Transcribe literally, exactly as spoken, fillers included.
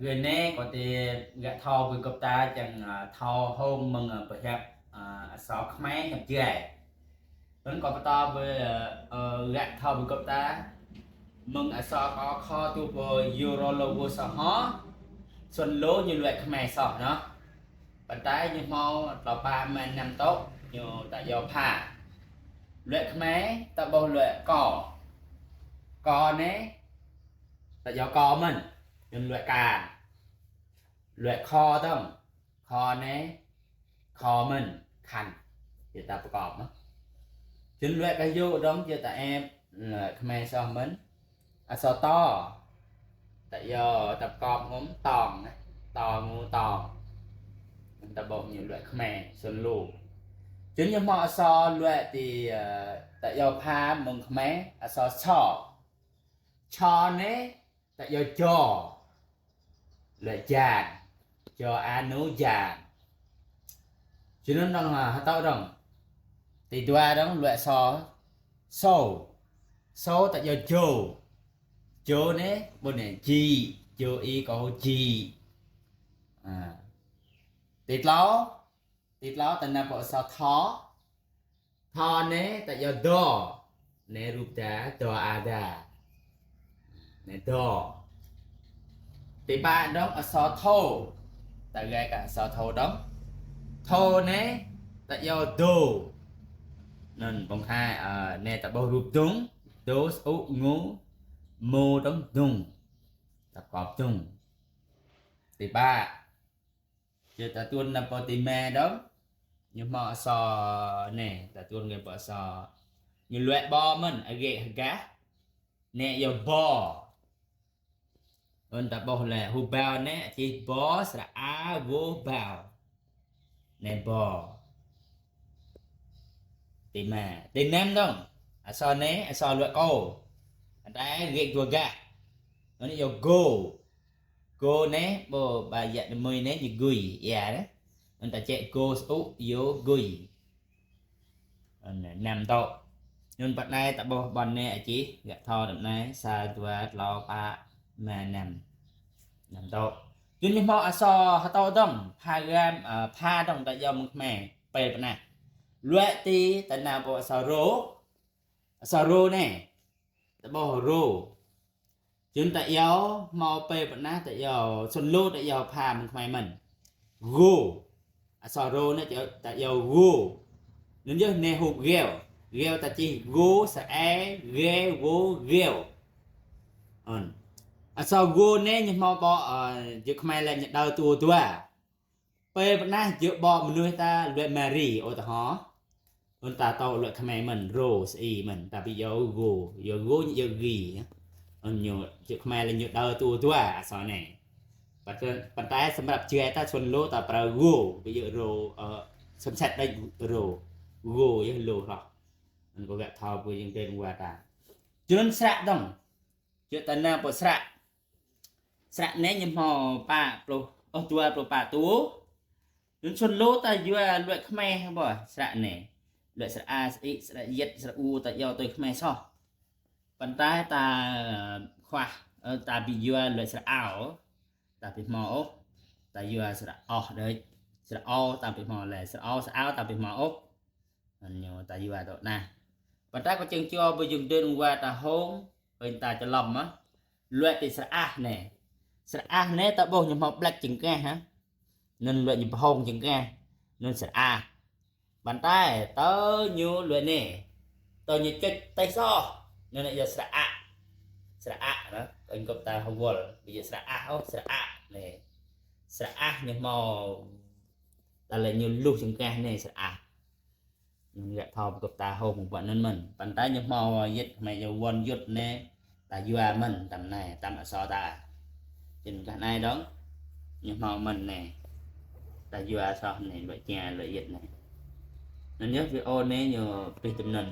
Ră anai kâo či găt thâo ƀơi gŏp ta čang, ơ, thâo hông mơ̆ng, ơ, pơhiăp, ơ, asâo Khmer hiăp Jrai. Anŭn kâo pơtô ƀơi, ơ, ơ, găt thâo ƀơi gŏp ta mơ̆ng asâo kâo kho tu pơ Yôrô lô wô soh hŏ, Xuân Lô ñu luĕ Khmer soh anŭn. Pơtai ñu hmâo tlâo pă mă năm tŏ, ñu ta yua pha. Luĕ Khmer ta ƀuh luĕ kô. Kô anai ta yua kô mơ̆n, ñu luĕ kan. Luĕ kho dơ̆ng, kho anai, kho mơ̆n, khăn. Či ta pơkŏp mơ̆n. Čun luĕ kơ yua dơ̆ng či ta ĕp, luĕ Khmer soh mơ̆n. Asâo tô. Ta yua ta pơkŏp ngŏm tong, eh. To ngŏ tong. Ta ƀuh ñu luĕ Khmer, Xuân Lô. Čun ñu hmâo asâo luĕ ti, ơ, ta yua pha mơ̆ng Khmer, asâo so. Cho anai, ta yua jo. Luĕ jan. Jo anŭn jan. Čun anŭn dơ̆ng, ha, ha tŏ dơ̆ng. Ti dua dơ̆ng luĕ so. Sô. Sô ta yua jo. Jo anai, ƀuh anai, ji. Jo i kô ji. Ha. Ti tlâo. Ti tlâo ta nao pơ asâo tho. Tho anai ta yua do. Anai rup da, do a da. Anai do. Ti pă dơ̆ng asâo thô. Ta gai kơ asâo thô dơ̆ng. Thô anai ta yua do. Anŭn ƀong hai, ơ, anai ta ƀuh rup dŭng. Do s u ngŏ. Mô dơ̆ng dŭng. Ta pơkŏp dŭng. Ti pă. Či ta tuan nao pơ ti mă dơ̆ng. Ñu hmâo asâo anai, ta tuan gai pơ asâo. Ñu luĕ ƀô mơ̆n, a ge hơgah. Anai yua ƀô. Anŭn ta ƀuh lĕ hơbao anai, čih ƀô, sră a, ƀô, bao. Anai ƀô. Ti mă. Ti năm dơ̆ng. Asâo anai, asâo luĕ kô. Anai ge dua gah. Anai yua gô. Gô anai, ƀuh ba yă đơ mơi anai ñu gui, ia anai. Anŭn ta čĕ gô s u yua gui. Anŭn năm tŏ. Anŭn pơ anai ta ƀuh ƀon anai a čih, găt thâo tơm anai, sa, dua, tlâo, pă, mă, năm. Năm tŏ. Čun ñu hmâo asâo ha tŏ dơ̆ng, pha gam, ơ, pha dơ̆ng ta yua mơ̆ng Khmer, pel pơnah. Luĕ ti ta nao pơ asâo rô, asâo rô anai. Ta ƀuh rô. Čun ta yua, hmâo pel pơnah ta yua, Xuân Lô ta yua pha mơ̆ng Khmer mơ̆n. Gô. Asâo rô anai ta yua, ta yua gô. Anŭn yơh anai hŭp gheo. Gheo ta čih gô, sră e, ghe, gô, gheo. Anŭn. Asâo gô anai ñu hmâo ƀô̆, ơ, jơ̆ Khmer lĕ ñu đaŏ tu dua. Pel pơnah jơ̆ ƀô̆ mơnuih ta luĕ Mari, ơ ta hŏ. Anŭn ta tŏ luĕ Khmer mơ̆n, rô s i mơ̆n, ta ƀu yua gô, yua gô ñu yua gi. Anŭn ñu, jơ̆ Khmer lĕ ñu đaŏ tu dua asâo anai. Pơt-, pơtai samrăp Jrai ta Xuân Lô ta pral gô, ƀu yua rô, ơ, sơm sĕt đôč rô. Gô yơh lô hloh. Anŭn kâo găt thâo ƀơi jơ̆ng tơnua ta. Čun sră dơ̆ng. Či ta nao pơ sră. Sră anai ñu hmâo pă pluh, ơ, dua pluh pă tŭ. Anŭn Xuân Lô ta yua luĕ Khmer ƀô̆ sră anai. Luĕ sră a, sră i, sră yĕt, sră u ta yua tui Khmer soh. Pơtai ta, ơ, khuah, ơ, ta ƀu yua luĕ sră ao. Ta ƀu hmâo ôh. Ta yua sră oh đôč. Sră o ta ƀu hmâo lĕ. Sră o, sră ao ta ƀu hmâo ôh. Anŭn ñu ta yua tŏ anai. Pơtai kâo čang čô ƀơi jơ̆ng tơnua ta hông, ƀơi ta čơlŏm mơ̆. Luĕ ti sră ah anai. Sră ah anai ta ƀuh ñu hmâo ƀlĕk čơkah hă. Anŭn luĕ ñu pơhông čơkah. Anŭn sră ah. Pơtai tơ ñu luĕ anai. Tơ ñu čĕč tĕh soh. Anŭn anai yua sră ah. Sră ah anŭn. Kơ gŏp ta hơwăl. Ƀu yua sră ah ôh, sră ah anai. Sră ah ñu hmâo. Ta lĕ ñu luh čơkah anai sră ah. Anŭn găt thâo ƀơi gŏp ta hông ƀơi anŭn mơ̆n. Pơtai ñu hmâo yĕt Khmer yua won yŭt anai. Ta yua mơ̆n tơm anai, tơm asâo ta. Čun kah anai dơ̆ng. Ñu hmâo mơ̆n anai. Ta yua soh anai, luĕ čia, luĕ yĕt anai. Anŭn yơh video anai ñu pih tơm anŭn.